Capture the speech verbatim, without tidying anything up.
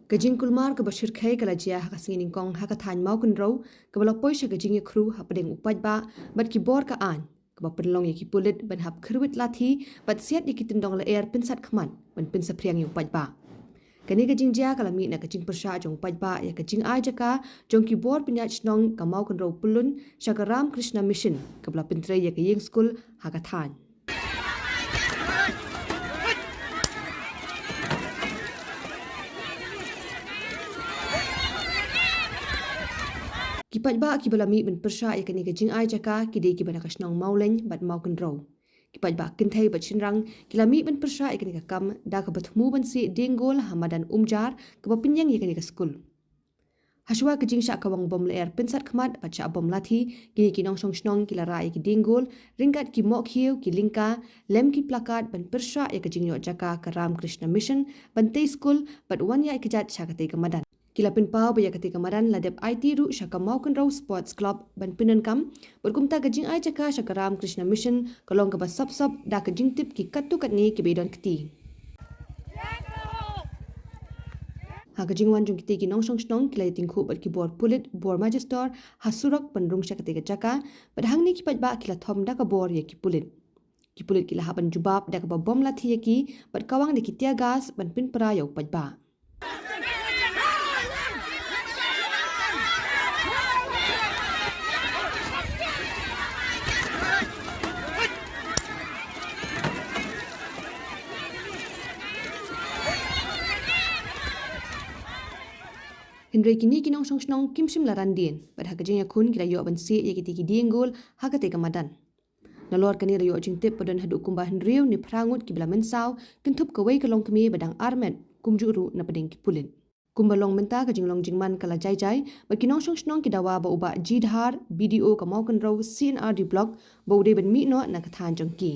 Ka jingkulmar kaba shyrkhei ka la jia ha ka sngi nyngkong ha ka thaiñ Mawkynrew, kaba la poi sha ka jingïakhru hapdeng u paidbah bad ki bor ka aiñ, kaba pynlong ïa ki pulit ban hap khyrwit lathi bad siat ïa ki tyndong lyer pynsat khmat ban pynsaphriang ïa u paidbah. Kane ka jingjia ka la mih na ka jingpyrshah jong u paidbah ïa ka jingai jaka jong ki bor pynïaid shnong ka Mawkynrew Pyllun sha ka Ram Krishna Mission, kaba la pyntrei ïa ka ïing skul ha ka thaiñ. Ki paidbah kiba la mih ban pyrshah ïa kane ka jingai jaka ki dei kiba na ka shnong Mawleiñ bad Mawkynrew. Ki paidbah kynthei bad shynrang ki la mih ban pyrshah ïa kane ka kam da kaba thmu ban sieh dieng gol ha madan Umjar, kaba pynïeng ïa kane ka skul. Hashwa ka jingshah kawang bom lyer pynsat khmat bad shah bom lathi, kine ki nongshong shnong ki la rah ïa ki dieng gol ryngkat ki mohkhiew, ki lyngka lem ki placard ban pyrshah ïa ka jingïoh jaka ka Ram Krishna Mission ban tei skul bad wan ïaid kjat sha katei ka madan. Ki la pynpaw ba ïa katei ka madan la dep aiti ruh sha ka Mawkynrew Sports Club ban pyndonkam, bad kumta ka jingai jaka sha ka Ram Krishna Mission ka long kaba sop sop da ka jingtip ki katto katne kiba ïadon kti. Ha ka jingwan jong kitei ki nongshong shnong ki la ïatyngkhuh bad ki bor pulit, bor magistor ha surok ban rung sha katei ka jaka, bad hangne ki paidbah ki la thom da ka bor ïa ki pulit. Ki pulit ki la hap ban jubab da kaba bom lathi ïa ki bad kawang da ki tear gas ban pynpra ïa u paidbah. Hynrei kine ki nongshong shnong kim shym la ran dien, bad ha ka jingïakhun ki la ïoh ban sieh ïa kitei ki dieng gol ha katei ka madan. Nalor kane la ïoh jingtip ba don haduh kumba hynriew ne phra ngut kiba la mynsaw, kynthup kawei ka longkmie ba dang armet, kumjuh ruh na pdeng ki pulit. Kumba long mynta, ka jinglong jingman ka la jai jai bad ki nongshong shnong ki dawa ba u Bah G Dhar, B D O ka Mawkynrew C and R D Block, ba u dei ban mih noh na ka thaiñ jong ki.